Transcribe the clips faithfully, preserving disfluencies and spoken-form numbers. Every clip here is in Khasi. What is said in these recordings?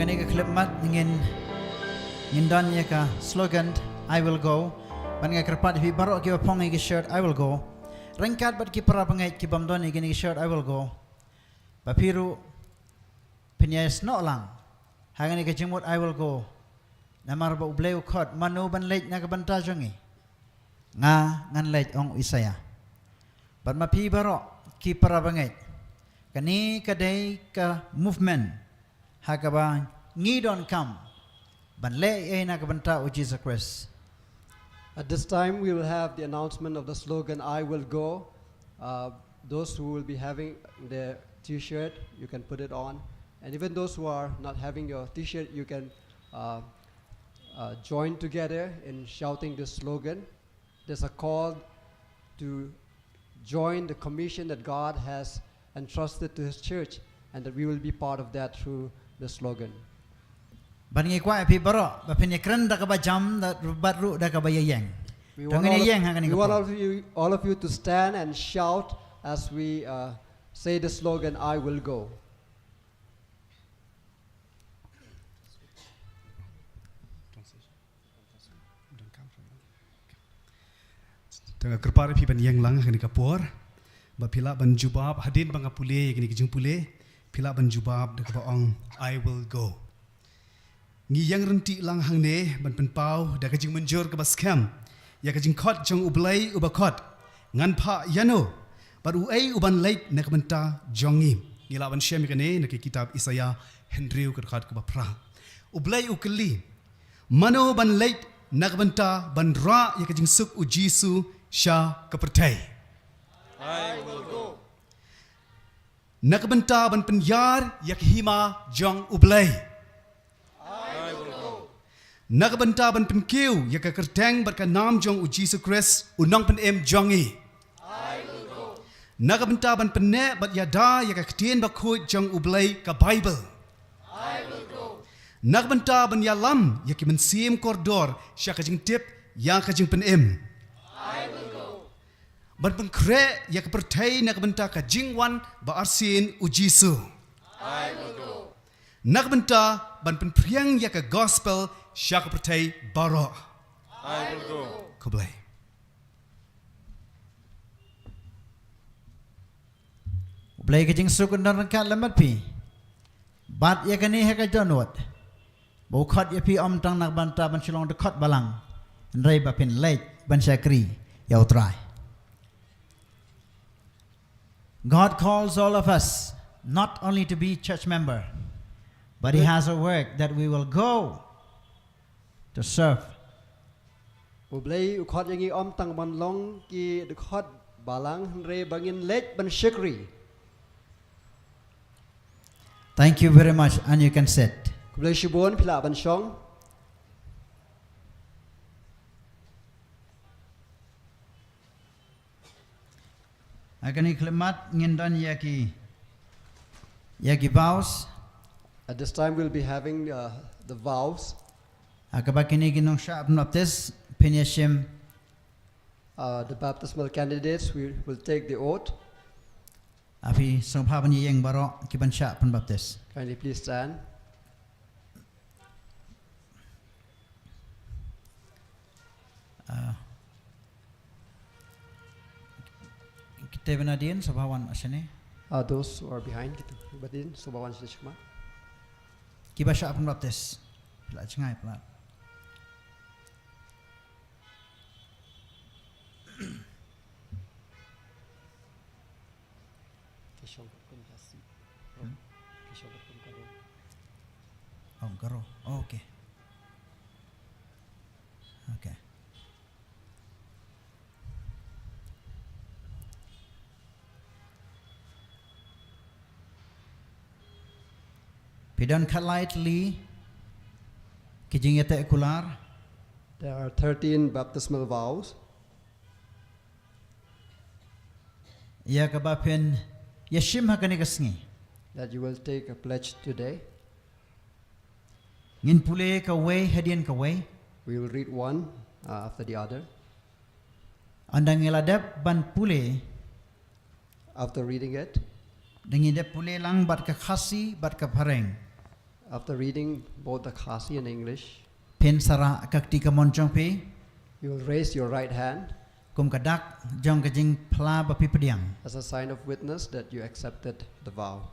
Kane ka khyllipmat ngin, ngin don ïa ka slogan, "I will go." Bad nga kyrpad ïa phi baroh kiba phong ïa ki shirt, "I will go." Ryngkat bad ki para bangeit kibym don ïa kine ki shirt, "I will go." Ba phi ruh phin ïasnoh lang ha kane ka jingmut, "I will go." Namar ba U Blei u khot, "Mano ban leit na ka bynta jong ngi? Nga ngan leit," ong u Isaïah. Bad ma phi baroh ki para bangeit, kane ka dei ka movement ha kaba ngi donkam ban leh ei na ka bynta u Jisu Khrist. At this time, we will have the announcement of the slogan, "I will go." Uh, those who will be having their t-shirt, you can put it on. And even those who are not having your t-shirt, you can uh, uh, join together in shouting this slogan. There's a call to join the commission that God has entrusted to his church, and that we will be part of that through the slogan. Bad ngi kwah ïa phi baroh ba phin ïakren da kaba jam, da bad ruh da kaba ïaïeng. We To want ngin all of, ïaïeng ha kane we ka want por. all of you, all of you to stand and shout as we uh, say the slogan, "I will go." Te nga kyrpad ïa phi ban ïeng lang ha kane ka por. Ba phi lah ban jubab hadien ba nga pule ïa kine ki jingpule, phi lah ban jubab da kaba ong, "I will go." Ngi ïeng ryntih lang hangne ban pynpaw da ka jingmynjur kaba skhem ïa ka jingkhot jong U Blei uba khot, "Ngan phah ïano bad uei uban leit na ka bynta jong ngi?" Ngi lah ban shem ïa kane na ka kitab Isaïah hynriew, ka dkhot kaba phra. U Blei u kylli, "Mano ban leit na ka bynta ban rah ïa ka jingsuk U Jisu sha ka pyrthei? Na ka bynta ban pynïar ïa ka hima jong U Blei? Na ka bynta ban pynkiew ïa ka kyrteng bad ka nam jong U Jisu Khrist, U Nongpynim jong ngi? Na ka bynta ban pynneh bad ïada ïa ka Ktien Bakhuid jong U Blei, ka Baibl? Na ka bynta ban ïalam ïa ki mynsiem kordor sha ka jingtip ïa ka jingpynim? Ban pynkhreh ïa ka pyrthei na ka bynta ka jingwan ba arsien U Jisu? Na ka bynta ban pynphriang ïa ka gospel sha ka pyrthei baroh? Khublei. U Blei ka jingsuk un don ryngkat lem bad phi. Bad ïa kane ha ka dohnud, ba u khot ïa phi ym tang na ka bynta ban shu long dkhot balang, hynrei ba phin leit ban shakri ïa U Trai. God calls all of us not only to be church member, but He has a work that we will go to serve. U Blei u khot ïa ngi ym tang ban long ki dkhot balang, hynrei ba ngin leit ban shakri. Thank you very much, and you can sit. Khublei shibun, phi lah ban shong. Ha kane ka khyllipmat ngin don ïa ki, ïa ki vows. At this time, we'll be having uh, the vows. Ha kaba kine ki nongshah pynbaptis phin ïashim. Uh, the baptismal candidates will, will take the oath. Phi sngewbha ban ïeng baroh ki ban shah pynbaptis. Kindly please stand. Ah. Kita ba na dien sngewbha wan shane. Uh, those who are behind, kita ba na dien sngewbha wan shane. Ki ba shah pynbaptis. Phi la jngai, phi la. Ki shong katkum ka si. Hmm? Ki shong katkum ka ro. Oh, ka ro. Oh, okay. Okay. Phi don khatlai tylli ki jingïateh kular. There are thirteen baptismal vows. Ïa kaba phin ïashim ha kane ka sngi. That you will take a pledge today. Ngin pule kawei hadien kawei. We will read one uh, after the other. Ynda ngi la dep ban pule. After reading it, da ngi dep pule lang bad ka Khasi bad ka Phareng. After reading both the Khasi and English, phin sa rah ka kti kamon jong phi. You will raise your right hand. Kum ka dak jong ka jingphla ba phi pdiang. As a sign of witness that you accepted the vow.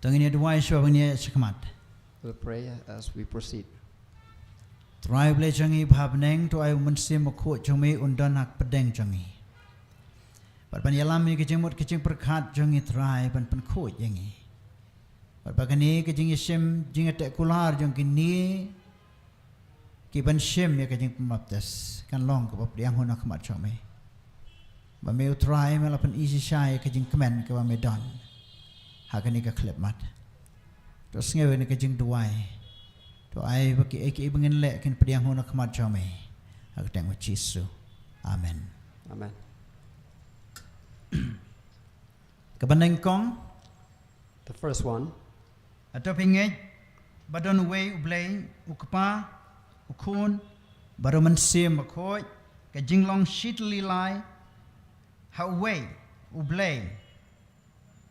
To ngin ïa duwai shuwa ba ngin ïa shakmat. We'll pray as we proceed. Trai Blei jong ngi ba ha bneng, to ai u Mynsiem Bakhuid jong me un don ha ka pdeng jong ngi. Bad ban ïalam ïa ki jingmut ki jingpyrkhat jong ngi Trai ban pynkhuid ïa ngi. Bad ba kane ka jingïashim jingïateh kular jong kine ki ban shim ïa ka jingpynbaptis kan long kaba pdiang hun ha khmat jong me. Ba me U Trai me la pyni shisha ïa ka jingkmen kaba me don ha kane ka khyllipmat. To sngew ïa ka jingduwai. To ai ba kiei kiei ba ngin leh kin pdiang hun ha khmat jong me. Ha ka kyrteng U Jisu. Amen. Amen. Kaba nyngkong. The first one. Hato phi ngeit ba don uwei U Blei, U Kpa, U Khun bad U Mynsiem Bakhuid, ka jinglong shi tylli lai ha uwei U Blei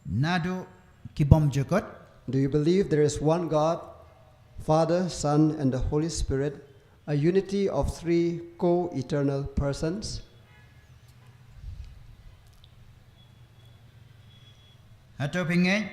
naduh ki bymjukut? Do you believe there is one God, Father, Son, and the Holy Spirit, a unity of three co-eternal persons? Hato phi ngeit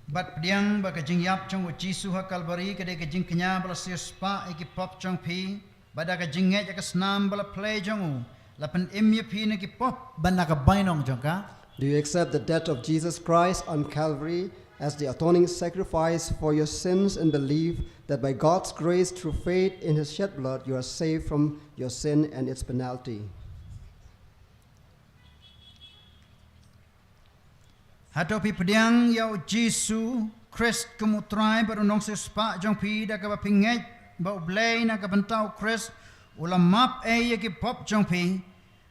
bad pdiang ba ka jingïap jong U Jisu ha Kalbari ka dei ka jingkñia ba la siewspah ïa ki pop jong phi, bad da ka jingngeit ïa ka snam ba la plie jong u la pynim ïa phi na ki pop bad na ka bainong jong ka? Do you accept the death of Jesus Christ on Calvary as the atoning sacrifice for your sins and believe that by God's grace through faith in his shed blood you are saved from your sin and its penalty? Hato phi pdiang ïa U Jisu Khrist kum U Trai bad U Nongsiewspah jong phi da kaba phi ngeit ba U Blei na ka bynta U Khrist u la map ei ïa ki pop jong phi,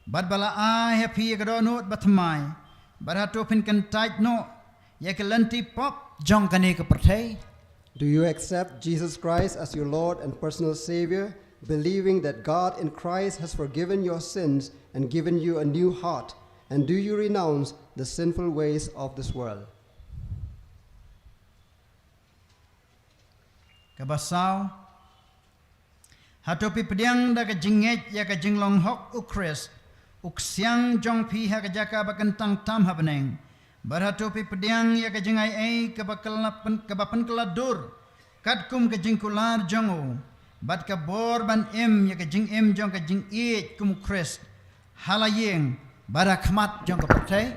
bad ba la ai ha phi ïa ka dohnud bathymmai, bad hato phin kyntait noh ïa ki lynti pop jong kane ka pyrthei? Do you accept Jesus Christ as your Lord and personal Savior, believing that God in Christ has forgiven your sins and given you a new heart? And do you renounce the sinful ways of this world? Kaba saw. Hato phi pdiang da ka jingngeit ïa ka jinglong hok U Khrist, U Ksiang jong phi ha ka jaka ba kyntang tam ha bneng? Bad hato phi pdiang ïa ka jingaiei kaba kylla pyn-, kaba pynkylla dur katkum ka jingkular jong u, bad ka bor ban im ïa ka jingim jong ka jingïeit kum U Khrist ha la ïing bad ha khmat jong ka pyrthei?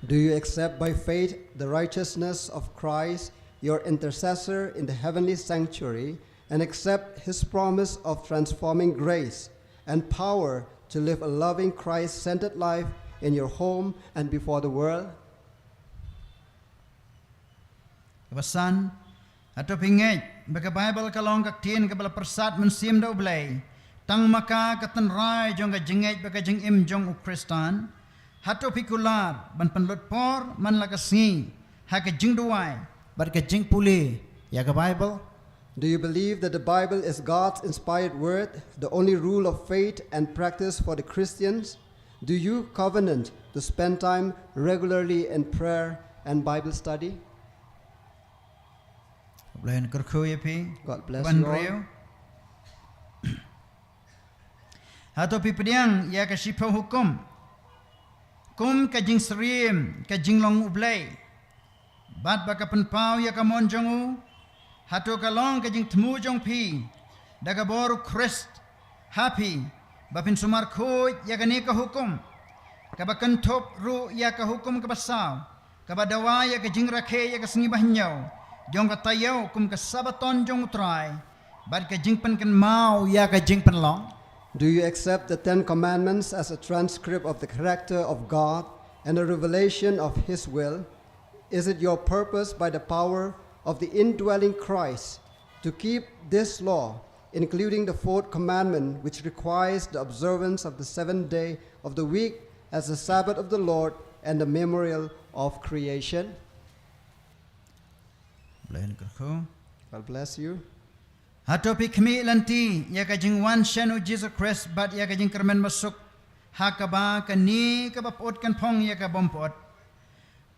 Do you accept by faith the righteousness of Christ, your intercessor in the heavenly sanctuary, and accept his promise of transforming grace and power to live a loving Christ-centered life in your home and before the world? Kaba san, hato phi ngeit ba ka Baibl ka long ka ktien kaba la pyrsad mynsiem da U Blei, tang ma ka ka tynrai jong ka jingngeit bad ka jingim jong u Khristan? Hato phi kular ban pynlut por man la ka sngi ha ka jingduwai bad ka jingpule ïa ka Baibl? Do you believe that the Bible is God's inspired word, the only rule of faith and practice for the Christians? Do you covenant to spend time regularly in prayer and Bible study? Blei un kyrkhu ïa phi. God bless you all. Ban riew. Hato phi pdiang ïa ka shiphew hukum kum ka jingsyriem ka jinglong U Blei, bad ba ka pynpaw ïa ka mon jong u? Hato ka long ka jingthmu jong phi da ka bor U Khrist ha phi ba phin sumar khuid ïa kane ka hukum, kaba kynthup ruh ïa ka hukum kaba saw, kaba dawa ïa ka jingrakhe ïa ka sngi ba hynñiew jong ka taïew kum ka Sabbaton jong U Trai, bad ka jingpynkynmaw ïa ka jingpynlong? Do you accept the Ten Commandments as a transcript of the character of God and a revelation of His will? Is it your purpose by the power of the indwelling Christ to keep this law, including the fourth commandment, which requires the observance of the seventh day of the week as the Sabbath of the Lord and the memorial of creation? Blei un kyrkhu. God bless you. Hato phi khmih lynti ïa ka jingwan shen U Jisu Khrist bad ïa ka jingkyrmen basuk ha kaba kane kaba pyut kan phong ïa ka bym pyut?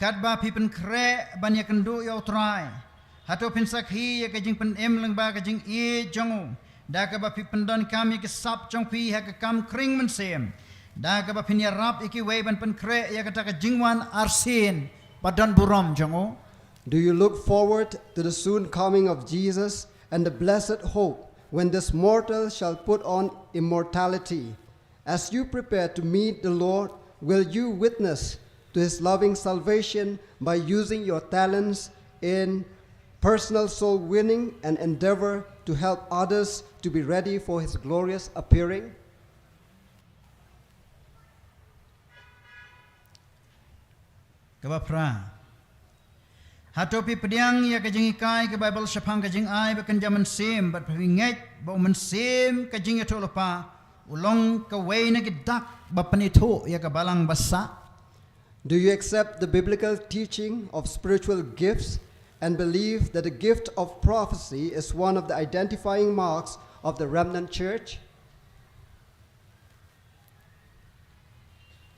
Katba phi pynkhreh ban ïakynduh ïa U Trai, hato phin sakhi ïa ka jingpynim lyngba ka jingïeit jong u, da kaba phi pyndonkam ïa ki sap jong phi ha ka kam khring mynsiem, da kaba phin ïarap ïa kiwei ban pynkhreh ïa kata ka jingwan arsien ba don burom jong u? Do you look forward to the soon coming of Jesus and the blessed hope when this mortal shall put on immortality? As you prepare to meet the Lord, will you witness to his loving salvation by using your talents in personal soul winning and endeavor to help others to be ready for his glorious appearing? Kaba phra. Hato phi pdiang ïa ka jinghikai ka Baibl shaphang ka jingai ba kynja mynsiem, bad phi ngeit ba u mynsiem ka jingïathuhlypa u long kawei na ki dak ba pynithuh ïa ka balang ba sah? Do you accept the biblical teaching of spiritual gifts and believe that the gift of prophecy is one of the identifying marks of the remnant church?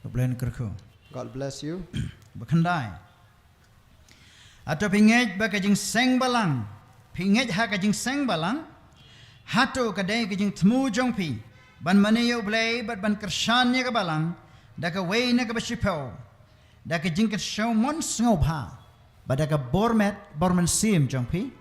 Ka Blei un kyrkhu. God bless you. Ba khyndai. Hato phi ngeit ba ka jingseng balang, phi ngeit ha ka jingseng balang? Hato ka dei ka jingthmu jong phi ban mane ïa U Blei bad ban kyrshan ïa ka balang da kawei na kaba shiphew, da ka jingkyrshan mon sngewbha bad da ka bor met bor mynsiem jong phi?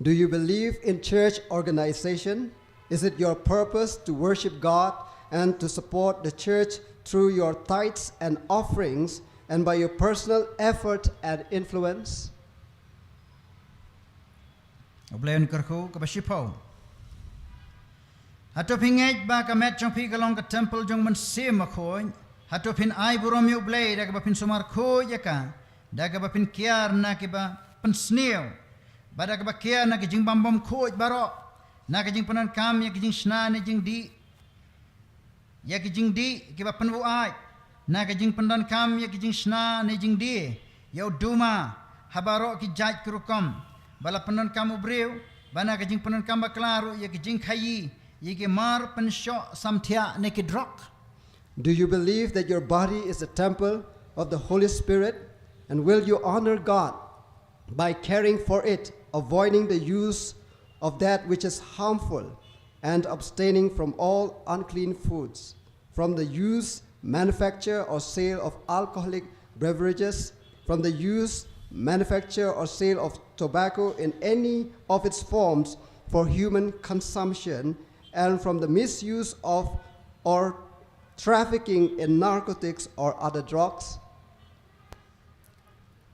Do you believe in church organization? Is it your purpose to worship God and to support the church through your tithes and offerings and by your personal effort and influence? U Blei un kyrkhu. Kaba shiphew. Hato phi ngeit ba ka met jong phi ka long ka templ jong u Mynsiem Bakhuid? Hato phin ai burom ïa U Blei da kaba phin sumar khuid ïa ka, da kaba phin kiar na kiba pynsniew, bad da kaba kiar na ki jingbam bymkhuid baroh, na ka jingpyndonkam ïa ki jingshna ne jingdih, ïa ki jingdih kiba pynbuaid, na ka jingpyndonkam ïa ki jingshna ne jingdie, ïa u duma ha baroh ki jait ki rukom ba la pyndonkam u briew, bad na ka jingpyndonkam bakla ruh ïa ki jingkhaïi, ïa ki mar pynshoh samthiah ne ki drok? Do you believe that your body is the temple of the Holy Spirit, and will you honor God by caring for it, avoiding the use of that which is harmful, and abstaining from all unclean foods, from the use, manufacture, or sale of alcoholic beverages, from the use, manufacture, or sale of tobacco in any of its forms for human consumption, and from the misuse of or trafficking in narcotics or other drugs?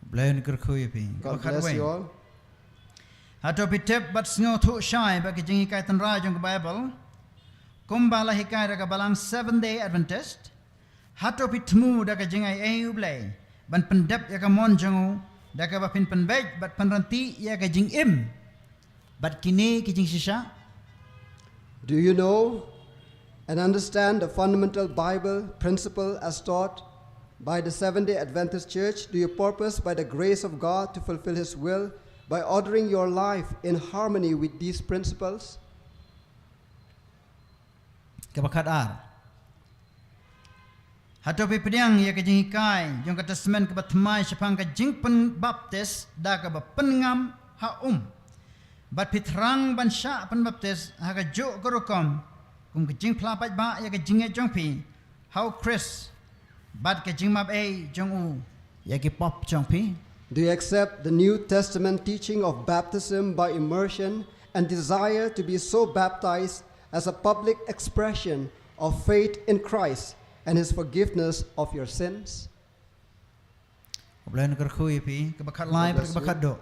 Blei un kyrkhu ïa phi. God bless you all. Hato phi tip bad sngewthuh shai ba ki jinghikai tynrai jong ka Baibl, kumba la hikai da ka balang Seventh Day Adventist? Hato phi thmu da ka jingai ei U Blei ban pyndep ïa ka mon jong u da kaba phin pynbeit bad pynranti ïa ka jingim bad kine ki jingshisha? Do you know and understand the fundamental Bible principle as taught by the Seventh Day Adventist Church? Do you purpose by the grace of God to fulfill His will by ordering your life in harmony with these principles? Kaba khat ar. Hato phi pdiang ïa ka jinghikai jong ka Testament kaba thymmai shaphang ka jingpynbaptis da kaba pynngam ha um, bad phi thrang ban shah pynbaptis ha kajuh ka rukom kum ka jingphla paidbah ïa ka jingngeit jong phi ha U Khrist bad ka jingmap ei jong u ïa ki pop jong phi? Do you accept the New Testament teaching of baptism by immersion and desire to be so baptized as a public expression of faith in Christ and His forgiveness of your sins? U Blei un kyrkhu ïa phi. Kaba khat lai bad kaba khat duh.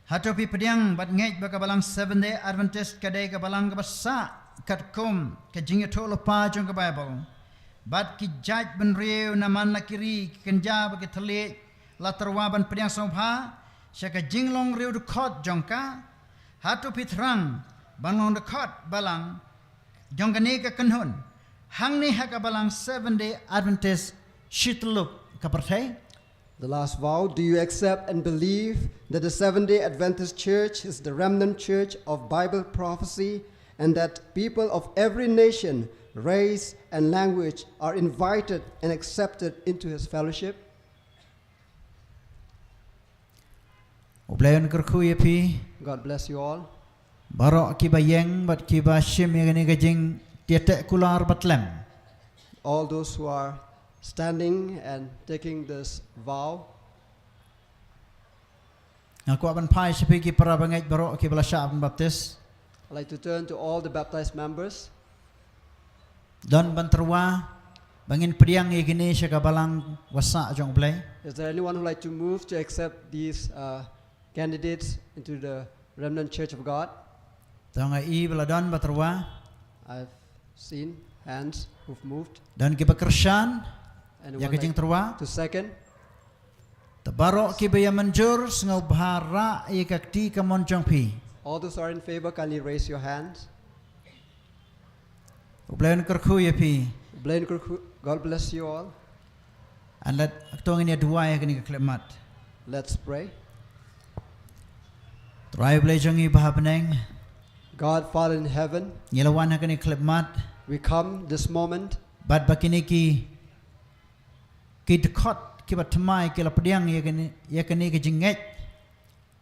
Hato phi pdiang bad ngeit ba ka balang Seventh Day Adventist ka dei ka balang kaba sah katkum ka jingïathuhlypa jong ka Baibl, bad ki jaitbynriew na man la ki ri ki kynja bad ki thylliej la tyrwa ban pdiang sngewbha sha ka jinglong riewdkhot jong ka? Hato phi thrang ban long dkhot balang jong kane ka kynhun hangne ha ka balang Seventh Day Adventist shityllup ka pyrthei? The last vow. Do you accept and believe that the Seventh Day Adventist Church is the remnant church of Bible prophecy and that people of every nation, race, and language are invited and accepted into His fellowship? U Blei un kyrkhu ïa phi. God bless you all. Baroh kiba ïeng bad kiba shim ïa kane ka jingïateh kular batlem. All those who are standing and taking this vow. Nga kwah ban phai sha phi ki para bangeit baroh kiba la shah pynbaptis. I'd like to turn to all the baptized members. Don ban tyrwa ba ngin pdiang ïa kine sha ka balang wasa jong U Blei? Is there anyone who'd like to move to accept these, uh, candidates into the Remnant Church of God? To nga i ba la don ba tyrwa. I've seen hands who've moved. Don kiba kyrshan ïa ka jingtyrwa? Anyone like to second? Te baroh kiba ïa mynjur, sngewbha rah ïa ka kti kamon jong phi. All those who are in favor, kindly raise your hands. U Blei un kyrkhu ïa phi. Blei un kyrkhu, God bless you all. An leit, to ngin ïa duwai ha kane ka khyllipmat. Let's pray. Trai U Blei jong ngi ba ha bneng. God, Father in heaven. Ngi la wan ha kane ka khyllipmat. We come this moment. Bad ba kine ki, ki dkhot kiba thymmai ki la pdiang ïa kane, ïa kane ka jingngeit.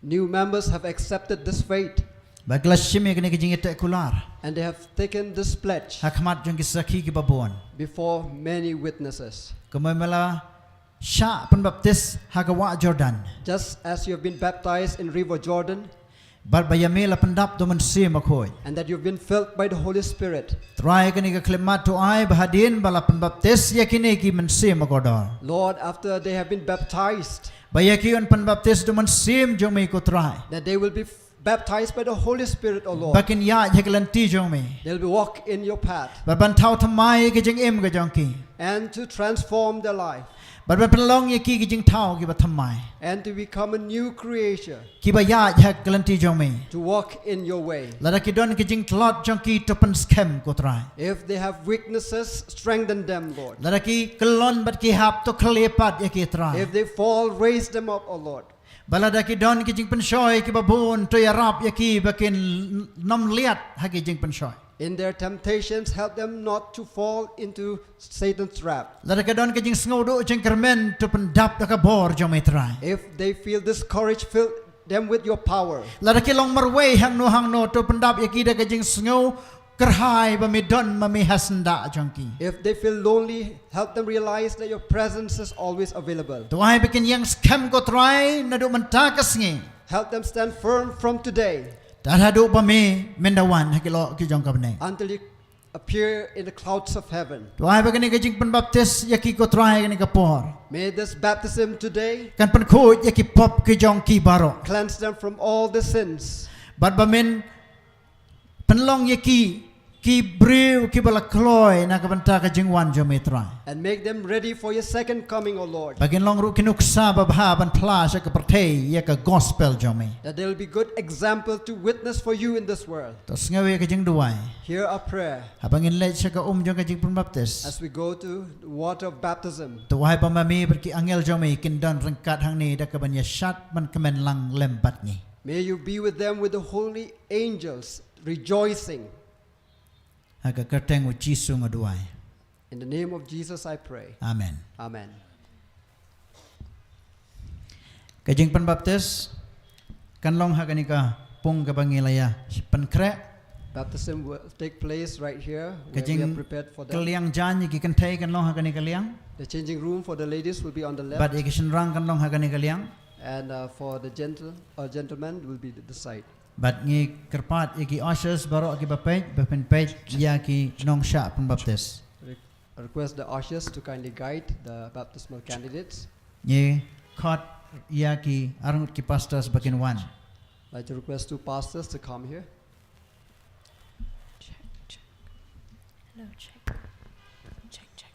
New members have accepted this faith. Bad ki la shim ïa kane ka jingïateh kular. And they have taken this pledge. Ha khmat jong ki sakhi kiba bun. Before many witnesses. Kumba me la shah pynbaptis ha ka wah Jordan. Just as you have been baptized in River Jordan. Bad ba ïa me la pyndap da U Mynsiem Bakhuid. And that you've been filled by the Holy Spirit. Trai kane ka khyllipmat to ai ba hadien ba la pynbaptis ïa kine ki Mynsiem Bakordor. Lord, after they have been baptized. Ba ïa ki un pynbaptis da U Mynsiem jong me ko Trai. That they will be f-, baptized by the Holy Spirit, O Lord. Ba kin ïaid ha ka lynti jong me. They'll be walk in your path. Bad ban thaw thymmai ka jingim ka jong ki. And to transform their life. Bad ban pynlong ïa ki ki jingthaw kiba thymmai. And to become a new creature. Kiba ïaid ha ka lynti jong me. To walk in your way. Lada ki don ki jingtlot jong ki to pynskhem ko Trai. If they have weaknesses, strengthen them, Lord. Lada ki kyllon bad ki hap to khyllipmat ïa ki Trai. If they fall, raise them up, O Lord. Bad lada ki don ki jingpynshoi kiba bun to ïarap ïa ki ba kin nym liat ha ki jingpynshoi. In their temptations, help them not to fall into Satan's trap. Lada ki don ki jingsngewduh jingkyrmen to pyndap da ka bor jong me Trai. If they feel discouraged, fill them with your power. Lada ki long marwei hangno hangno to pyndap ïa ki da ka jingsngew kyrhai ba me don ma me ha syndah jong ki. If they feel lonely, help them realize that your presence is always available. To ai ba kin ïeng skhem ko Trai naduh mynta ka sngi. Help them stand firm from today. Tad haduh ba me men da wan ha ki lyoh ki jong ka bneng. Until you appear in the clouds of heaven. To ai ba kane ka jingpynbaptis ïa ki ko Trai kane ka por. May this baptism today. Kan pynkhuid ïa ki pop ki jong ki baroh. Cleanse them from all the sins. Bad ba men pynlong ïa ki, ki briew kiba la kloi na ka bynta ka jingwan jong me Trai. And make them ready for your second coming, O Lord. Ba kin long ruh ki nuksa babha ban phla sha ka pyrthei ïa ka gospel jong me. That they will be good example to witness for you in this world. To sngew ïa ka jingduwai. Hear our prayer. Haba ngin leit sha ka um jong ka jingpynbaptis. As we go to the water of baptism. To ai ba ma me bad ki angel jong me kin don ryngkat hangne da ka ban ïashad ban kmen lang lem bad ngi. May you be with them with the holy angels rejoicing. Ha ka kyrteng u Jisu nga duwai. In the name of Jesus I pray. Amen. Amen. Ka jingpynbaptis kan long ha kane ka pung kaba ngi la ïa pynkhreh. Baptism will take place right here, where we have prepared for them. Ka jingkylliang jaiñ ïa ki kynthei kan long ha kane ka liang. The changing room for the ladies will be on the left. Bad ïa ki shynrang kan long ha kane ka liang. And, uh, for the gentle, uh, gentlemen will be th-, this side. Bad ngi kyrpad ïa ki ushers baroh kiba peit, ba phin peit ïa ki nongshah pynbaptis. Re-, request the ushers to kindly guide the baptismal candidates. Ngi khot ïa ki arngut ki pastors ba kin wan. Like to request two pastors to come here. Check, check. Hello, check. Check, check.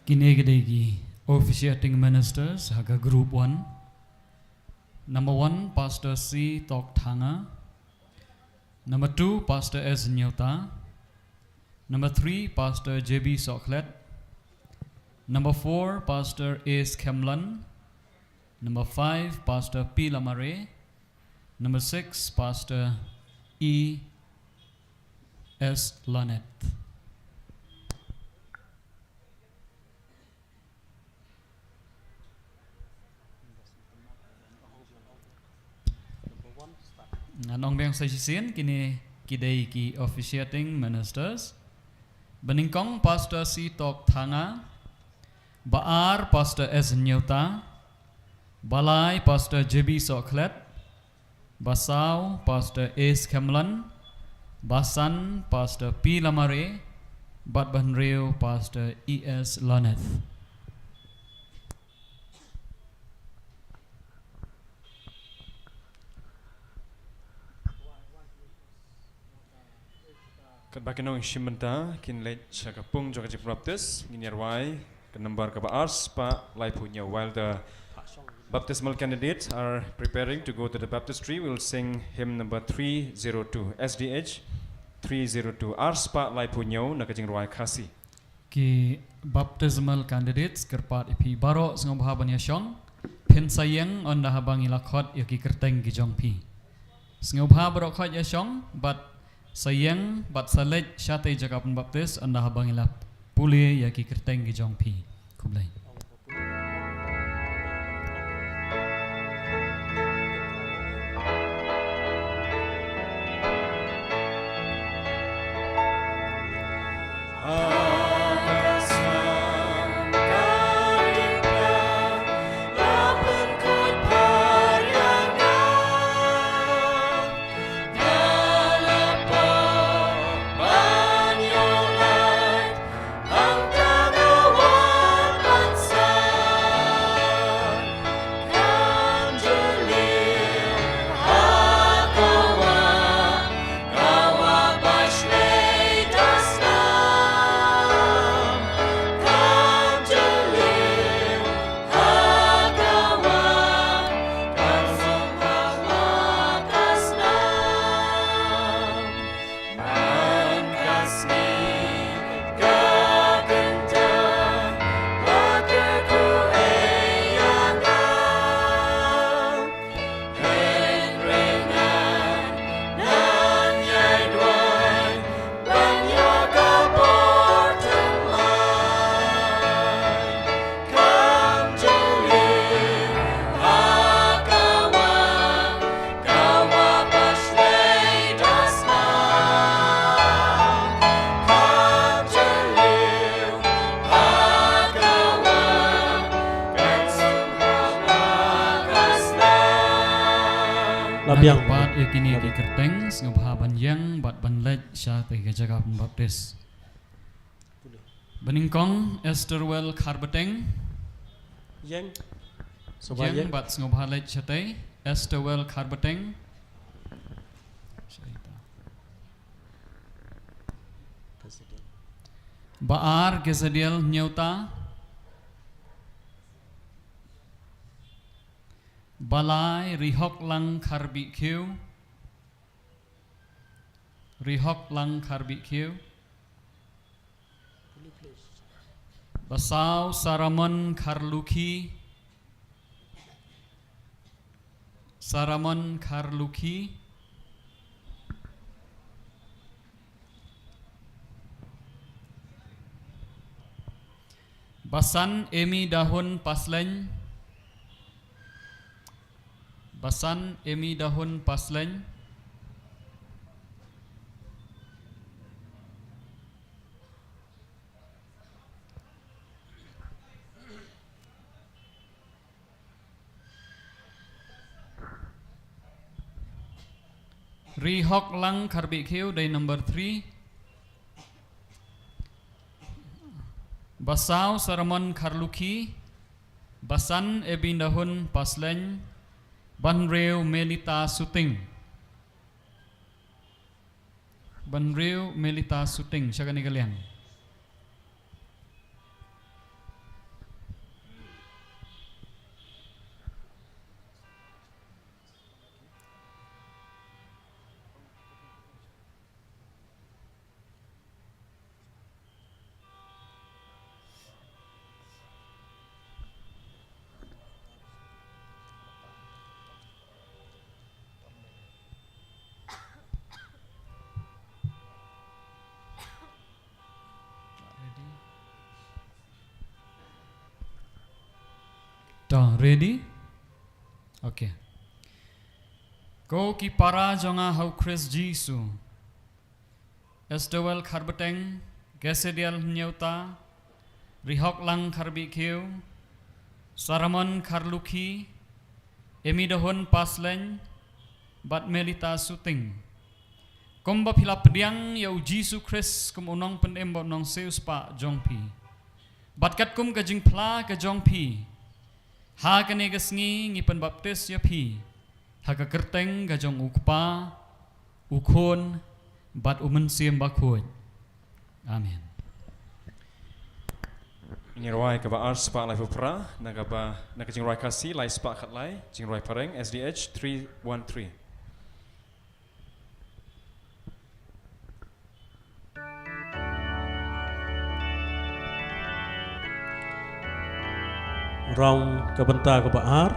Kine ki dei ki officiating ministers ha ka group one. Number one, Pastor C Tok Thanga. Number two, Pastor S Nyota. Number three, Pastor J B Sokhlet. Number four, Pastor A Skemlan. Number five, Pastor P Lamare. Number six, Pastor E S Lanet. Ngan ong biang sa shisien, kine ki dei ki officiating ministers. Ba nyngkong, Pastor C Tok Thanga. Ba ar, Pastor S Nyota. Ba lai, Pastor J B Sokhlet. Ba saw, Pastor A Skemlan. Ba san, Pastor P Lamare. Bad ba hynriew, Pastor E S Laneth. Katba ki nongshim bynta kin leit sha ka pung jong ka jingpynbaptis, ngin ïa rwai ka number kaba ar spah laiphew hynñiew. While the baptismal candidates are preparing to go to the baptistry, we'll sing hymn number three zero two, S D H three zero two, ar spah laiphew hynñiew, na ka jingrwai Khasi. Ki baptismal candidates, kyrpad ïa phi baroh sngewbha ban ïa shong. Phin sa ïeng ynda haba ngi la khot ïa ki kyrteng ki jong phi. Sngewbha baroh khoit ïa shong bad sa ïeng bad sa leit shatei jaka pynbaptis ynda haba ngi la pule ïa ki kyrteng ki jong phi. Khublei. La biang. Ngan ïa pat ïa kine ki kyrteng, sngewbha ban ïeng bad ban leit shatei ka jaka pynbaptis. Ba nyngkong, Estherwell Kharbeteng. Ïeng. Sngewbha ïeng, ïeng bad sngewbha leit shatei. Estherwell Kharbeteng. Ba ar, Kezadiel Nyota. Ba lai, Rihoklang Kharbihkhiew. Rihoklang Kharbihkhiew. Ba saw, Saramon Kharlukhi. Saramon Kharlukhi. Ba san, Emi Dahun Pasleng. Ba san, Emi Dahun Pasleng. Rihoklang Kharbihkhiew dei number three. Ba saw, Saramon Kharlukhi. Ba san, Emi Dahun Pasleng. Ba hynriew, Melita Suting. Ba hynriew, Melita Suting, sha kane ka liang. To, ready? Okay. Ko ki para jong nga ha u Khrist Jisu. Estewel Kharbeteng, Gesedial Nyeuta, Rihok Lang Kharbikiew, Saramon Kharlukhi, Emi Dahun Pasleng, bad Melita Suting. Kumba phi la pdiang ïa u Jisu Khrist kum u nongpynim bad u nongsiewspah jong phi. Bad katkum ka jingphla ka jong phi. Ha kane ka sngi ngi pynbaptis ïa phi. Ha ka kyrteng ka jong u Kpa, u Khun, bad u Mynsiem Bakhuid. Amen. Ngi rwai kaba ar spah laiphew phra, na kaba, na ka jingrwai Khasi, lai spah khatlai, jingrwai phareng, S D H three one three. Round ka bynta kaba ar,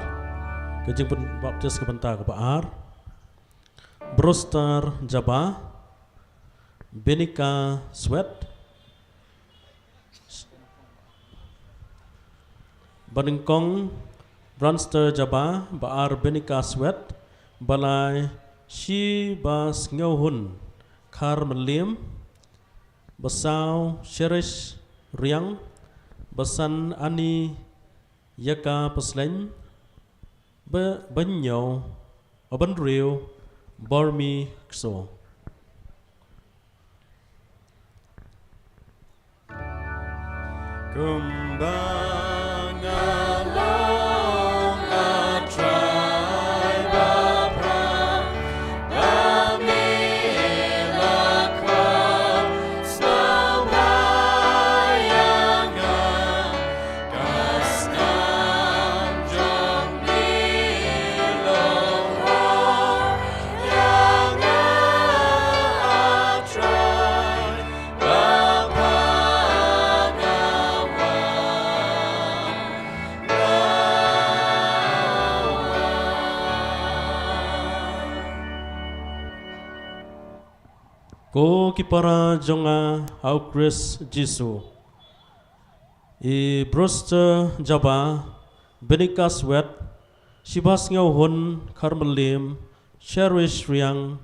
ka jingpynbaptis ka bynta kaba ar. Brewster Jaba, Benika Swet, ba nyngkong Brewster Jaba, ba ar Benika Swet, ba lai Shibasngewhun Kharmyliem, ba saw Cherish Riang, ba san Ani Ïaka Pasleng, ba, ba hynñiew, ba hynriew Bormi Kso. Kumba nga long a tribe a pra, ba me la kwah sngewbha ïa nga, ka snam jong me long hok ïa nga, a tribe. Ko ki para jong nga ha u Khrist Jisu. I Brewster Jaba, Benika Swet, Shibasngewhun Kharmyliem, Cherish Riang,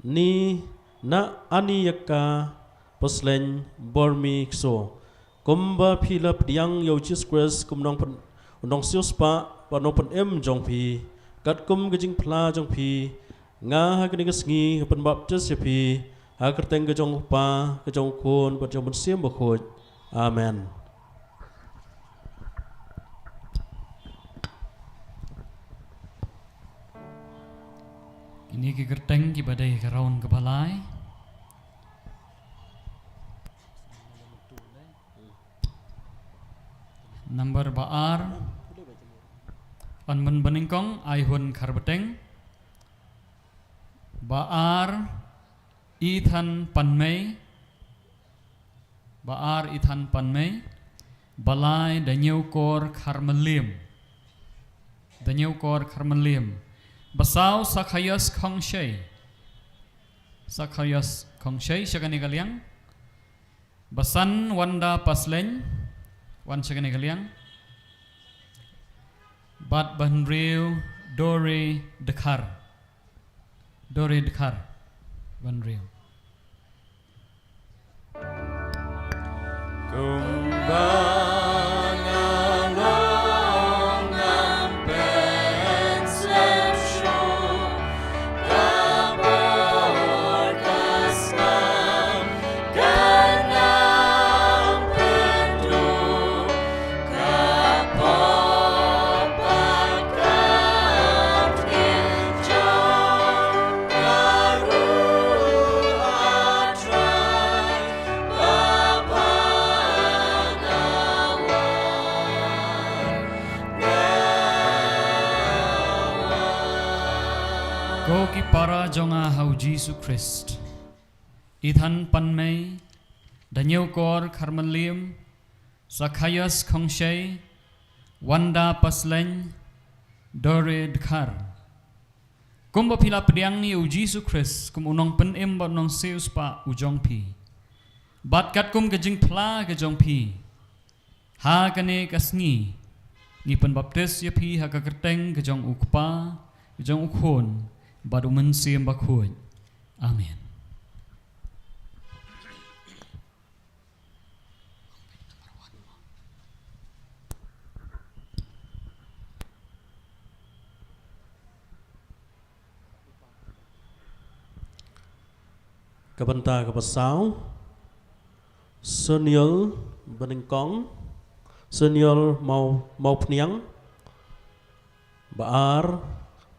Ni na Ani Ïaka Pasleng, Bormi Kso. Kumba phi la pdiang ïa u Jisu Khrist kum nongpyn-, u nongsiewspah bad nongpynim jong phi. Katkum ka jingphla jong phi. Nga ha kane ka sngi nga pynbaptis ïa phi. Ha ka kyrteng ka jong u Kpa, ka jong u Khun, bad jong u Mynsiem Bakhuid. Amen. Kine ki kyrteng kiba dei ka round kaba lai. Number ba ar, Anmon Banyngkong, Aihun Kharbeteng. Ba ar, Ethan Panmei. Ba ar, Ethan Panmei. Ba lai, Daniel Kor Kharmyliem. Daniel Kor Kharmyliem. Ba saw, Sakaios Khongshei. Sakaios Khongshei, sha kane ka liang. Ba san, Wanda Pasleng, wan sha kane ka liang. Bad ba hynriew, Dore Dkhar. Dore Dkhar, ba hynriew. Kumba nga long ngam pynsngewsih. Ko ki para jong nga ha u Jisu Khrist. Ethan Panmei, Daniel Kor Kharmyliem, Sakaios Khongshei, Wanda Pasleng, Dore Dkhar. Kumba phi la pdiang ïa u Jisu Khrist kum u nongpynim bad u nongsiewspah u jong phi. Bad katkum ka jingphla ka jong phi. Ha kane ka sngi, Ngi pynbaptis ïa phi ha ka kyrteng ka jong U Kpa, ka jong U Khun, bad U Mynsiem Bakhuid. Amen. Ka bynta kaba saw, Senior Banyngkong, Senior Mau, Mawphniang, ba ar,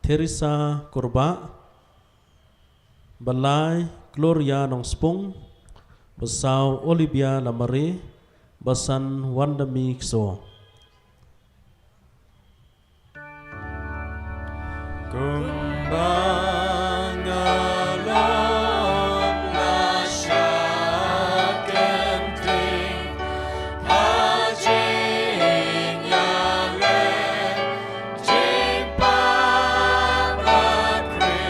Theresa Kurbah, ba lai, Gloria Nongspung, ba saw, Olivia Lamare, ba san, Wandami Kso. Kumba nga long la shah kynting ha jingïaleh jingpap bakri.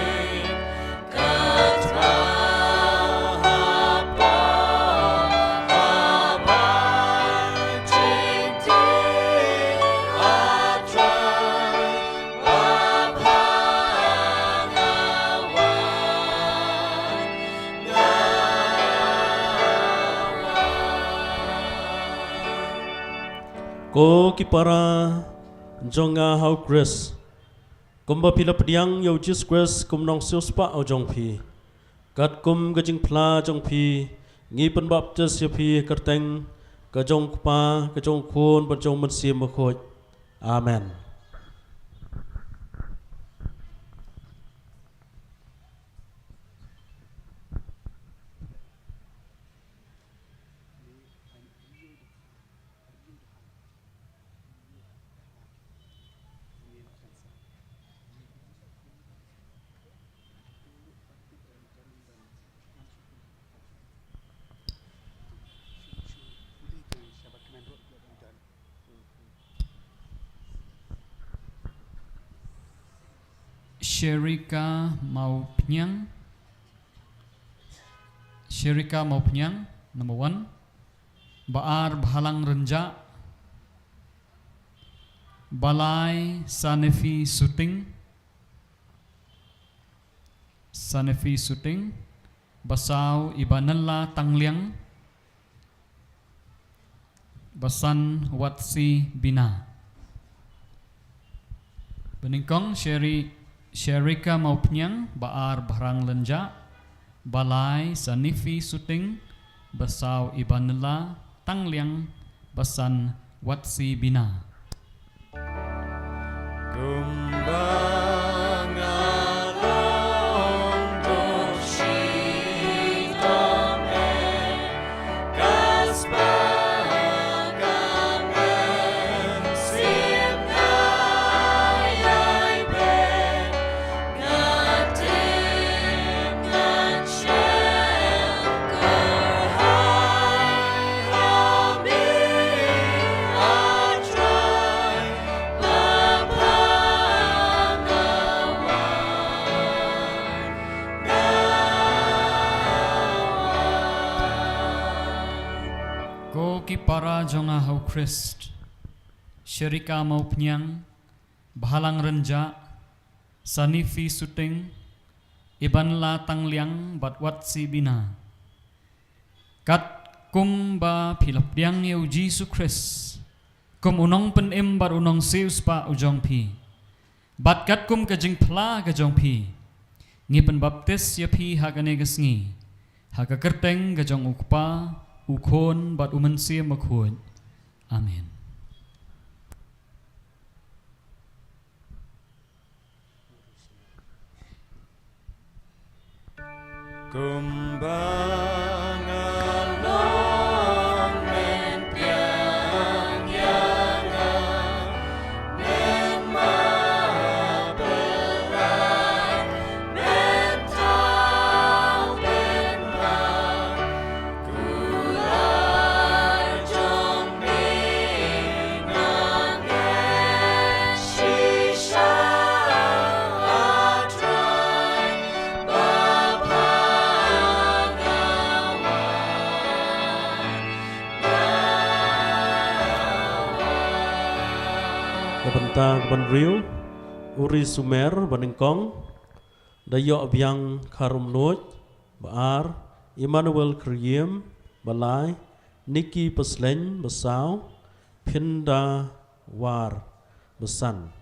Ko ki para jong nga ha u Khrist, kumba phi la pdiang ïa u Jisu Khrist kum u nongsiewspah u jong phi, katkum ka jingphla jong phi, ngi pynbaptis ïa phi ha ka kyrteng ka jong u Kpa, ka jong u Khun, bad jong u Mynsiem Bakhuid. Amen. Sherika Mawphniang. Sherika Mawphniang, number one. Ba ar, Bhalang Rynjah. Ba lai, Sanefi Suting. Sanefi Suting. Ba saw, Ibanella Tangliang. Ba san, Watsi Bina. Banyngkong, Sheri-, Sherika Mawphniang, ba ar, Bhalang Rynjah, ba lai, Sanefi Suting, ba saw, Ibanella Tangliang, ba san, Watsi Bina. Ko ki para jong nga ha u Khrist, Sherika Mawphniang, Bhalang Rynjah, Sanifi Suting, Ibanla Tangliang bad Watsi Bina. Katkum ba phi la pdiang ïa u Jisu Khrist kum u Nongpynim bad u Nongsiewspah u jong phi, bad katkum ka jingphla ka jong phi, ngi pynbaptis ïa phi ha kane ka sngi, ha ka kyrteng ka jong u Kpa, u Khun bad u Mynsiem Bakhuid. Amen. Kumba nga long men piang ïa nga, men ma pynlait, men thaw, men ma Ka ba hynriew, Uri Sumer, ba nyngkong, Daïohbiang Kharumnuid, ba ar, Emmanuel Khyriem, ba lai, Nikki Paslein, ba saw, Phinda War, ba san.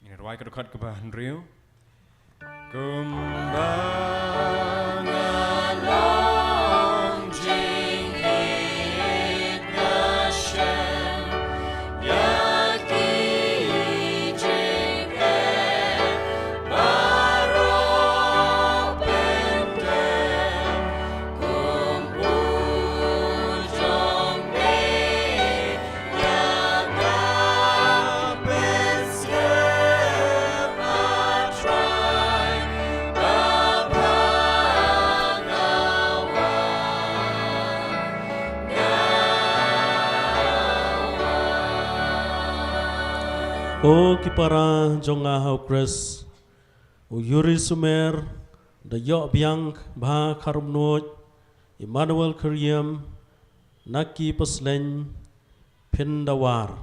Ngin rwai ka dkhot kaba hynriew. Kumba nga long jingïeit ka shem ïa ki jingeh baroh pynban. Ko ki para jong nga ha u Khrist, u Yuri Sumer, Daïohbiang Bha Kharumnuid, Emmanuel Khyriem, Nikki Paslein, Phinda War.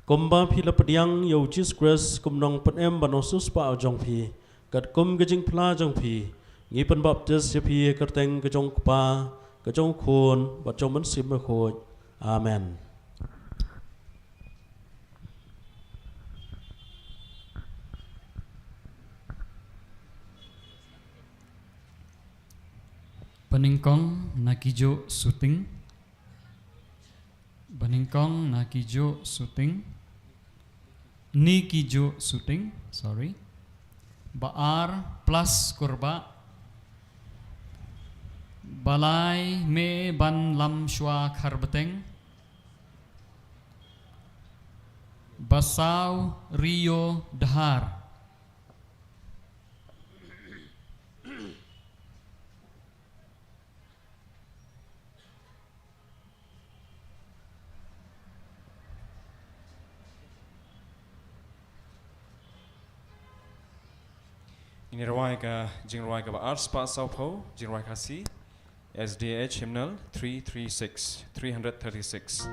Kumba phi la pdiang ïa u Jisu Khrist kum u nongpynim bad u nongsiewspah jong phi, katkum ka jingphla jong phi, ngi pynbaptis ïa phi ha ka kyrteng ka jong u Kpa, ka jong u Khun, bad jong u Mynsiem Bakhuid. Amen. Ba nyngkong na ki juh shooting. Ba nyngkong na ki juh shooting. Ni ki juh shooting, sorry. Ba ar Plas Kurbah. Ba lai Me Ban Lam Shwa Kharbteng. Ba saw Rio Dhar. Ngin rwai ka jingrwai kaba ar spah saw phew, jingrwai Khasi, S D H hymnal three three six, three hundred thirty-six.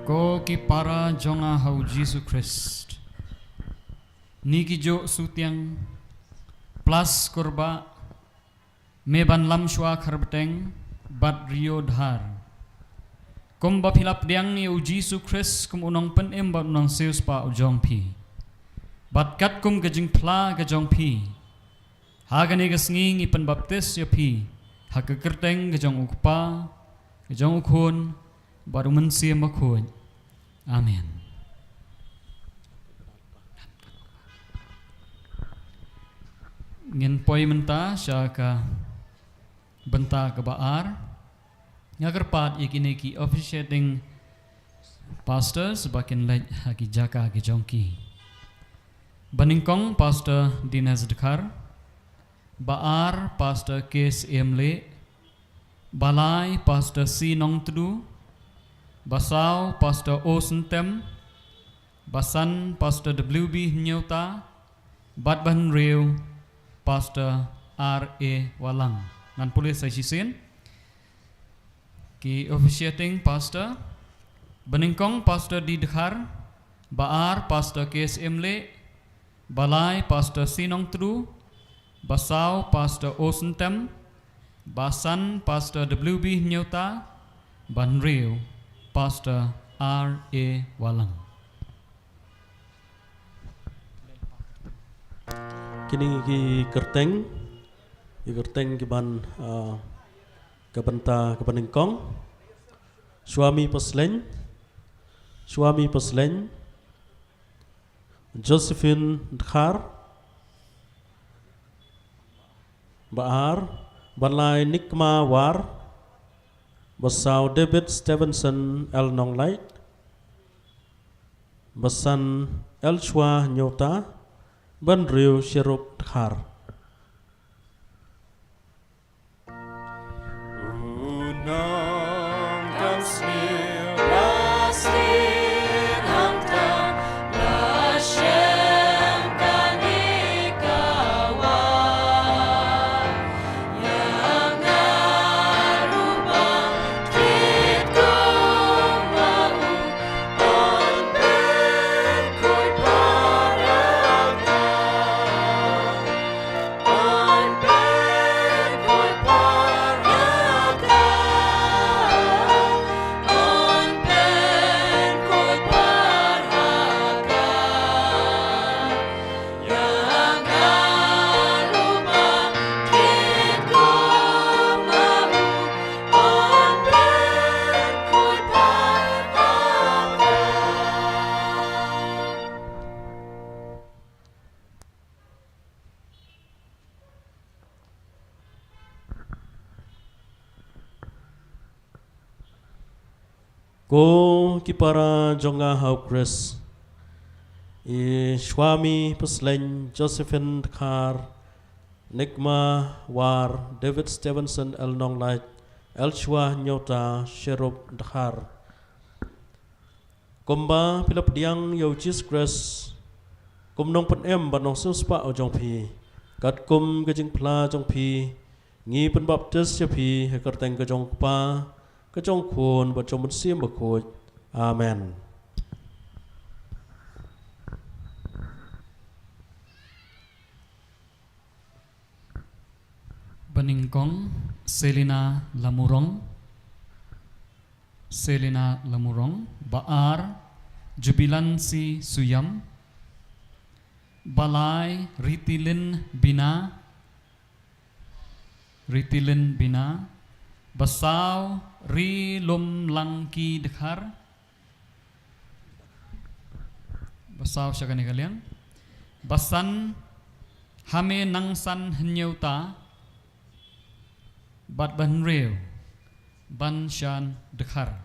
Ko ki para jong nga ha u Jisu Khrist. Ni ki juh shooting, Plas Kurbah, Me Ban Lam Shwa Kharbteng, bad Rio Dhar. Kumba phi la pdiang ïa u Jisu Khrist kum u nongpynim bad u nongsiewspah jong phi. Bad katkum ka jingphla ka jong phi, ha kane ka sngi ngi pynbaptis ïa phi ha ka kyrteng ka jong u Kpa, ka jong u Khun, bad u Mynsiem Bakhuid. Amen. Ngin poi mynta sha ka bynta kaba ar. Nga kyrpad ïa kine ki officiating pastors ba kin leit ha ki jaka ki jong ki. Ba nyngkong Pastor Dinesh Dkhar, ba ar Pastor K S M Leh, ba lai Pastor C Nongtdu, ba saw Pastor O Syntem, ba san Pastor W B Hynñiewta, bad ba hynriew Pastor R A Wahlang. Ngan pule sa shisien. Ki officiating pastor, ba nyngkong Pastor D Dkhar, ba ar Pastor K S M Leh, Ba lai Pastor Sinong Tru, ba saw Pastor O Syntem, ba san Pastor W B Hynñiewta, ba hynriew Pastor R A Wallang. Kine ki kyrteng, ki kyrteng ki ban, ah, ka bynta kaba nyngkong. Swami Paslein, Swami Paslein, Josephine Dkhar, ba ar, ba lai Nikma War, ba saw David Stevenson L Nonglait, ba san L Chwa Hynñiewta, ba hynriew Cherub Dkhar. Ko ki para jong nga ha u Khrist, i Swami Paslein, Josephine Dkhar, Nikma War, David Stevenson L Nonglait, L Chwa Hynñiewta, Cherub Dkhar. Kumba phi la pdiang ïa u Jisu Khrist kum u nongpynim bad u nongsiewspah u jong phi, katkum ka jingphla jong phi, ngi pynbaptis ïa phi ha ka kyrteng ka jong u Kpa, ka jong u Khun bad jong u Mynsiem Bakhuid. Amen. Ba nyngkong, Selina Lamurong. Selina Lamurong. Ba ar, Jubilansi Suyam. Ba lai, Ritilin Bina. Ritilin Bina. Ba saw, Rilumlangki Dkhar. Ba saw sha kane ka liang. Ba san, Hame Nangsan Hynñiewta. Bad ba hynriew, Banshan Dkhar.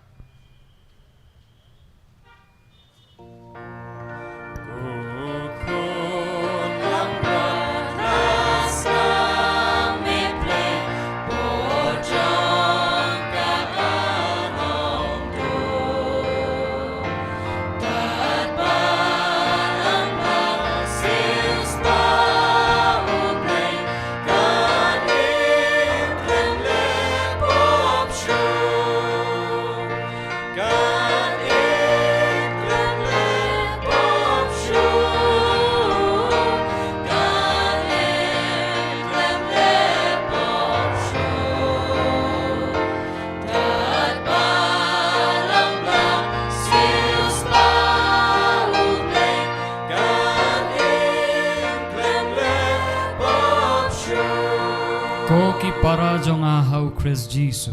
Ko ki para jong nga ha u Khrist Jisu.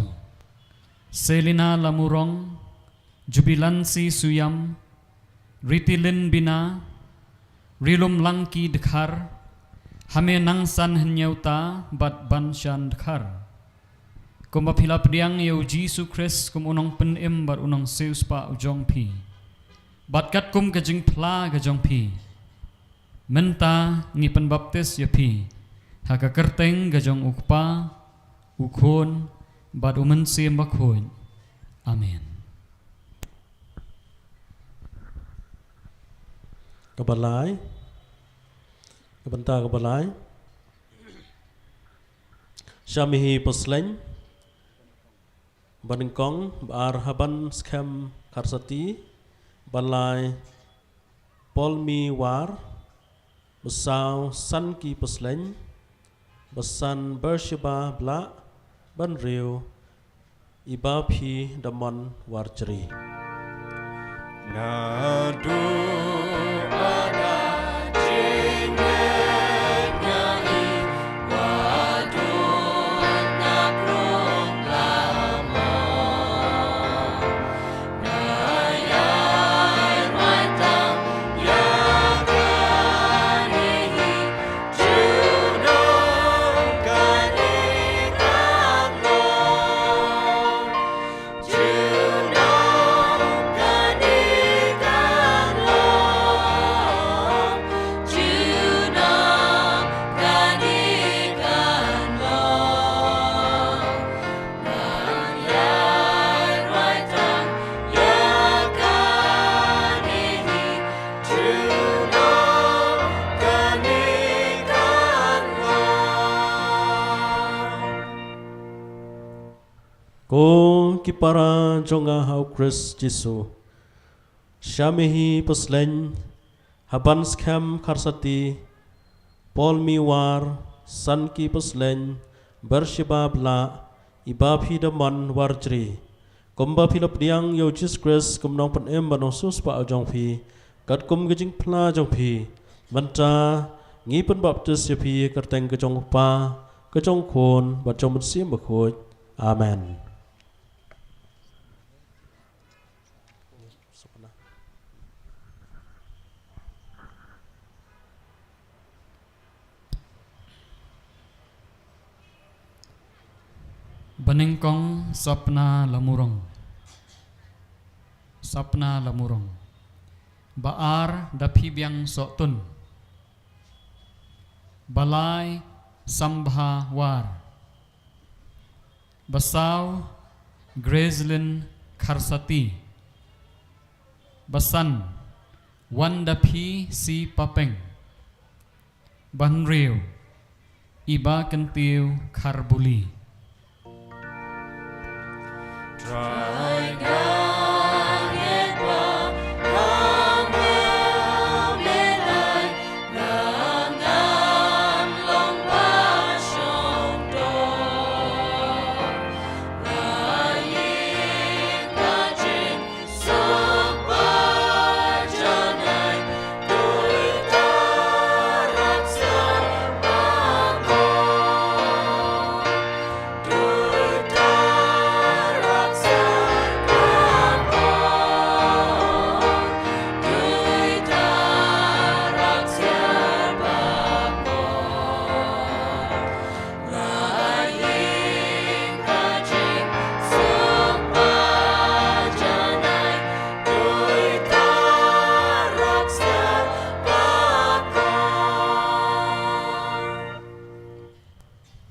Selina Lamurong, Jubilansi Suyam, Ritilin Bina, Rilumlangki Dkhar, Hame Nangsan Hynñiewta bad Banshan Dkhar. Kumba phi la pdiang ïa u Jisu Khrist kum u nongpynim bad u nongsiewspah u jong phi, bad katkum ka jingphla ka jong phi, mynta ngi pynbaptis ïa phi ha ka kyrteng ka jong u Kpa, u Khun bad u Mynsiem Bakhuid. Amen. Kaba lai, ka bynta kaba lai, Shamihi Paslein. Ba nyngkong, ba ar, Haban Skhem Kharsati. Ba lai, Polmi War. Ba saw, San Ki Paslein. Ba san, Bersheba Blah. Ba hynriew, Iba Phi Damon Warjri. Naduh ba da jingngeit nga i, wa duh na krung lama. Ko ki para jong nga ha u Khrist Jisu, Shamihi Paslein, Haban Skhem Kharsati, Paul Miwar, San Ki Paslein, Bersheba Blah, Iba Phi Damon Warjri. Kumba phi la pdiang ïa u Jisu Khrist kum u nongpynim bad u nongsiewspah jong phi, katkum ka jingphla jong phi, mynta ngi pynbaptis ïa phi ha ka kyrteng ka jong u Kpa, ka jong u Khun, bad jong u Mynsiem Bakhuid. Amen. Banyngkong Sapna Lamurong. Sapna Lamurong. Ba ar, Da Phi Biang Sohtun. Ba lai, Sambha War. Ba saw, Gracelyn Kharsati. Ba san, Wandaphi C Papeng. Ba hynriew, Iba Kyntiew Kharbuli.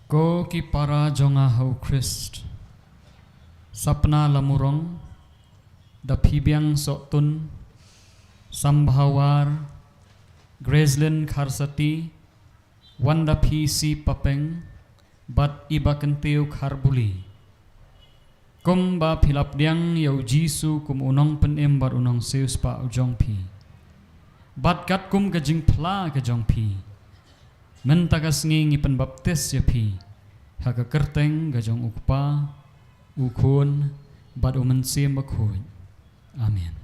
Ko ki para jong nga ha u Khrist, Sapna Lamurong, Da Phi Biang Sohtun, Sambha War, Gracelyn Kharsati, Wandaphi C Papeng, bad Iba Kyntiew Kharbuli. Kumba phi la pdiang ïa u Jisu kum u nongpynim bad u nongsiewspah jong phi, bad katkum ka jingphla ka jong phi, mynta ka sngi ngi pynbaptis ïa phi ha ka kyrteng ka jong u Kpa, u Khun, bad u Mynsiem Bakhuid. Amen.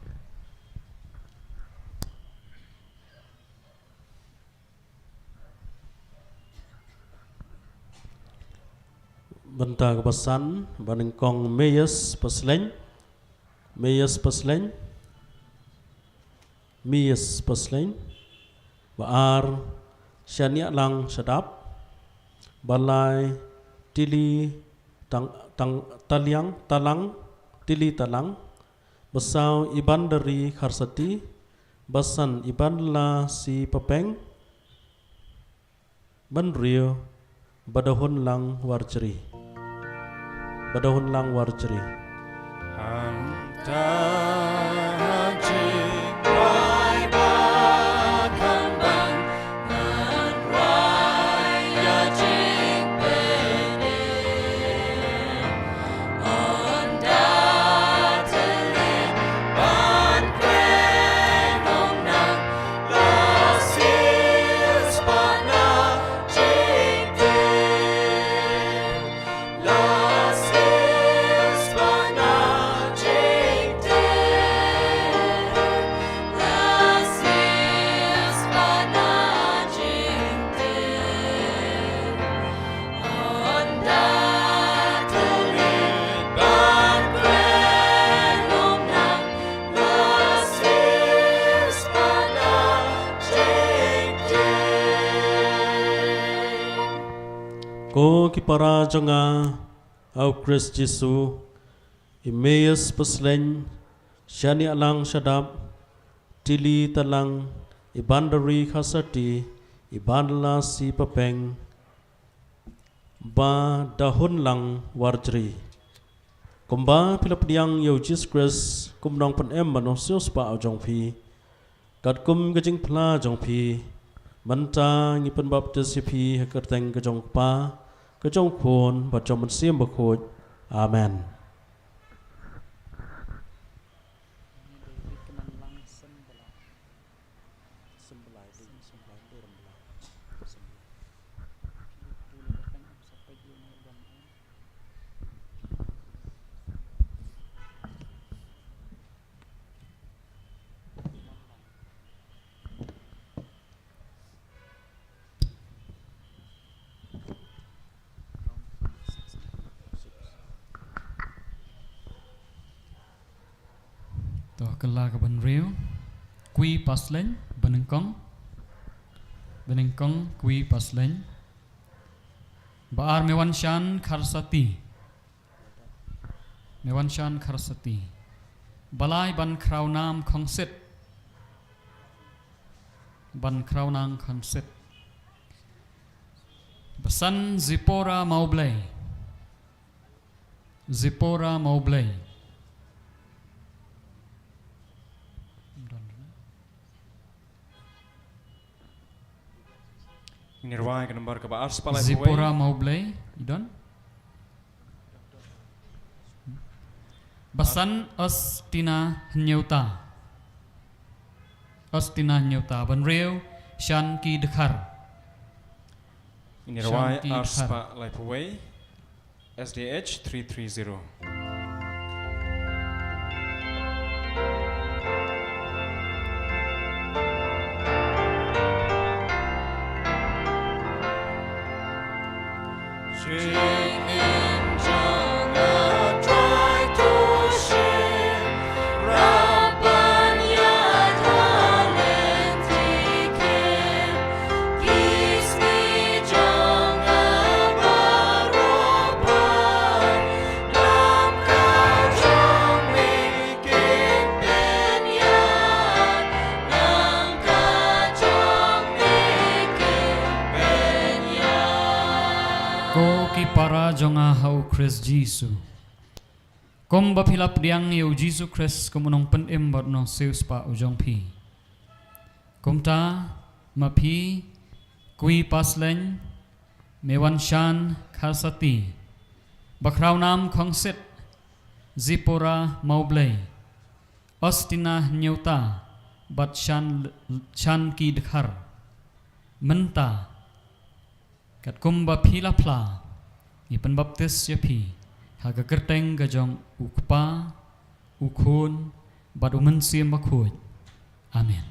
Bynta kaba san, banyngkong Meyes Paslein, Meyes Paslein, Meyes Paslein. Ba ar, Shaniah Lang Shadap. Ba lai, Tili Tang, Tang, Taliang, Talang, Tili Talang. Ba saw, Ibandari Kharsati. Ba san, Ibanla C Papeng. Ba hynriew, Badahunlang Warjri. Badahunlang Warjri. Hangta ha jingkwai ba kham bang, ngan wai ïa jingpynim. Ynda thylliej ban kren ong nang, la siew Ki para jong nga ha u Khrist Jisu, i Meius Paslein, Shanialang Shadap, Tili Talang, i Bandari Khasati, i Bandala Si Papeng, ba da hun lang Warjri. Kumba phi la pdiang ïa u Jisu Khrist kum u nongpynim bad u nongsiewspah u jong phi, katkum ka jingphla jong phi, mynta ngi pynbaptis ïa phi ha ka kyrteng ka jong u Kpa, ka jong u Khun bad jong u Mynsiem Bakhuid. Amen. To kylla ka ban riew. Kwi Paslein, banyngkong. Banyngkong, Kwi Paslein. Ba ar Mewanshan Kharsati. Mewanshan Kharsati. Balai ban khraw nam khongsit. Ban khraw nam khongsit. Basan Zipora Mawblei. Zipora Mawblei. Ngin ïa rwai ka number kaba ar spah lai phew wei. Zipora Mawblei, i don. Basan Ostina Hynñiewta. Ostina Hynñiewta, ban riew, Shan Ki Dkhar. Ngin ïa rwai ar spah lai phew wei. S D H three three zero. Ko ki para jong nga ha u Khrist Jisu. Kumba phi la pdiang ïa u Jisu Khrist kum u nongpynim bad u nongsiewspah u jong phi. Kumta, ma phi, Kwi Paslein, Mewanshan Kharsati, ba khraw nam khongsit, Zipora Mawblei, Ostina Hynñiewta, bad Shan, Shan Ki Dkhar. Mynta, katkum ba phi la phla, ngi pynbaptis ïa phi ha ka kyrteng ka jong u Kpa, u Khun, bad u Mynsiem Bakhuid. Amen.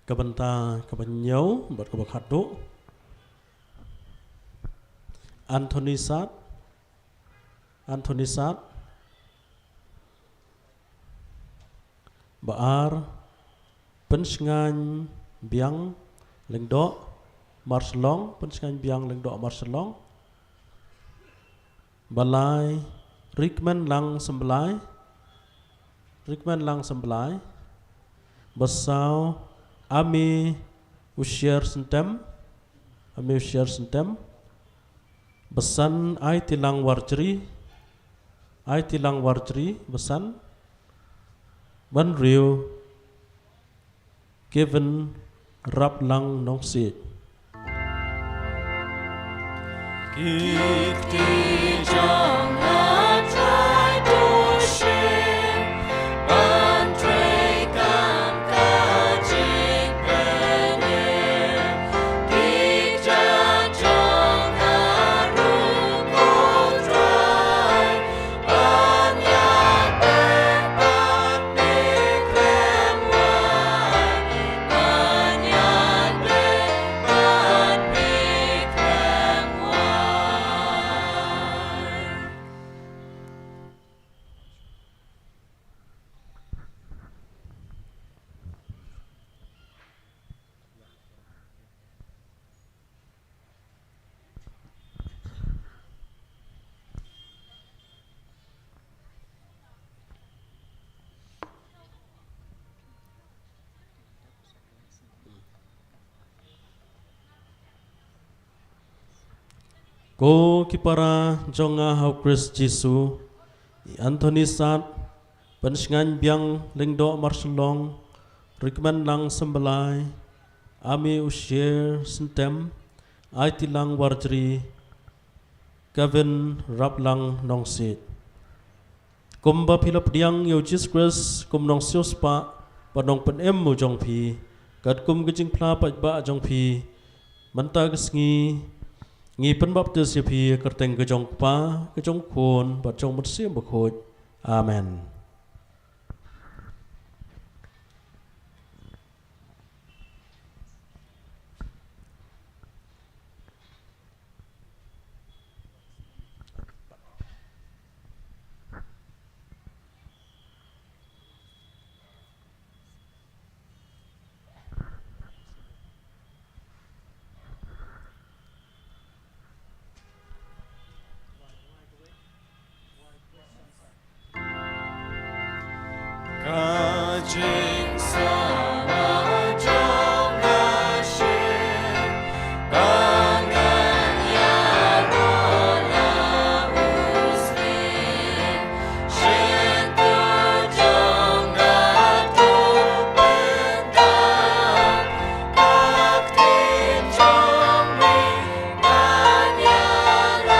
Ka bynta kaba hynñiew bad kaba khatduh. Anthony Sat. Anthony Sat. Ba ar, Pynshngaiñ Biang Lyngdoh Marshillong, Pynshngaiñ Biang Lyngdoh Marshillong. Ba lai, Rikmenlang Symblai, Rikmenlang Symblai. Ba saw, Ame Ushier Syntem, Ame Ushier Syntem. Ba san, Aitilang Warjri, Aitilang Warjri, ba san. Ba hynriew, Kevin Raplang Nongsiej. Ko ki para jong nga ha u Khrist Jisu, i Anthony Sat, Pynshngain Biang Lyngdoh Marshallong, Rikmenlang Symbalai, Ami Usher Syntem, Aitilang Warjri, Kevin Raplang Nongsiej. Kumba phi la pdiang ïa u Jisu Khrist kum u nongsiewspah bad nongpynim u jong phi, katkum ka jingphla paidbah jong phi, mynta ka sngi ngi pynbaptis ïa phi ha ka kyrteng ka jong u Kpa, ka jong u Khun bad jong u Mynsiem Bakhuid. Amen. Ka jingsama jong nga shisha, ka ngan ïaroh la u Syiem, shyntur jong nga to pyndonkam, ka ktien jong me ngan ïalam.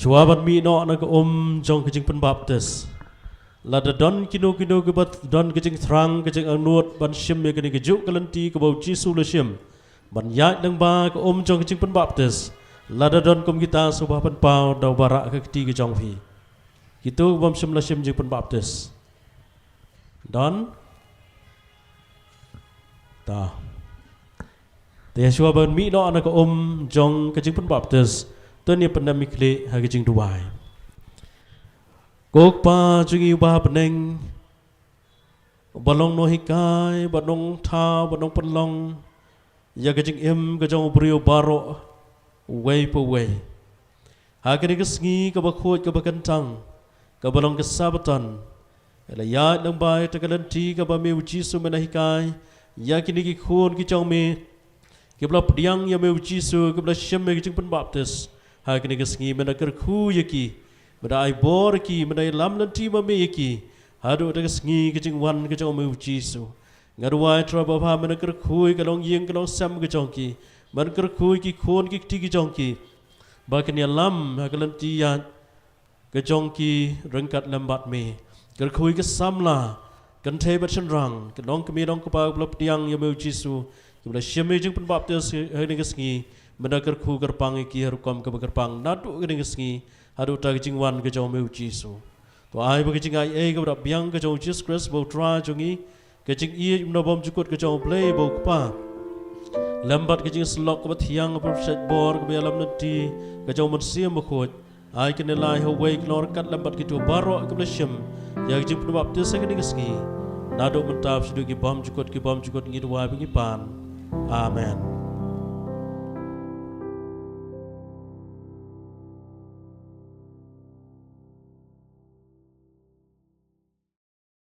Shuwa ban mih noh na ka um jong ka jingpynbaptis, lada don kino kino kiba don ka jingthrang, ka jingangnud ban shim ïa kane kajuh ka lynti kaba u Jisu u la shim ban ïaid lyngba ka um jong ka jingpynbaptis, lada don kum kita, sngewbha pynpaw da u ba rah ka kti ka jong phi. Kito bym shym la shim jingpynbaptis. Don? Ta. Te shuwa ban mih noh na ka um jong ka jingpynbaptis, to ngin pyndem ïa ki khlieh ha ka jingduwai. Ko Kpa jong ngi uba ha bneng, uba long nonghikai, bad nongthaw, bad nongpynlong ïa ka jingim ka jong u briew baroh, uwei pa uwei. Ha kane ka sngi kaba khuid kaba kyntang, kaba long ka Sabbaton, la ïaid lyngba ïa kata ka lynti kaba me u Jisu me la hikai ïa kine ki khun ki jong me, kiba la pdiang ïa me u Jisu, kiba la shim ïa ka jingpynbaptis. Ha kane ka sngi me la kyrkhu ïa ki, me la ai bor ïa ki, me la ïalam lynti ma me ïa ki, haduh kata ka sngi ka jingwan ka jong me u Jisu. Nga duwai Trai babha, me la kyrkhu ïa ka longïing ka longsem ka jong ki, me la kyrkhu ïa ki khun ki kti ki jong ki, ba kin ïalam ha ka lynti ïaid ka jong ki ryngkat lem bad me. Kyrkhu ïa ki samla, kynthei bad shynrang, ki nongkmie nongkpa kiba la pdiang ïa me u Jisu, kiba la shim ïa ka jingpynbaptis ha kane ka sngi, me la kyrkhu kyrpang ïa ki ha rukom kaba kyrpang naduh kane ka sngi haduh kata ka jingwan ka jong me u Jisu. To ai ba ka jingaiei kaba da biang ka jong u Jisu Khrist ba u Trai jong ngi, ka jingïeit bymjukut ka jong U Blei uba u Kpa, lem bad ka jingïasyllok kaba thiang, kaba pynshait bor, kaba ïalam lynti ka jong U Mynsiem Bakhuid, ai kane lai ha uwei ka long ryngkat lem bad kito baroh kiba la shim ïa ka jingpynbaptis ha kane ka sngi, naduh mynta bad shaduh ki bymjukut ki bymjukut, ngi duwai ba ngi pan. Amen.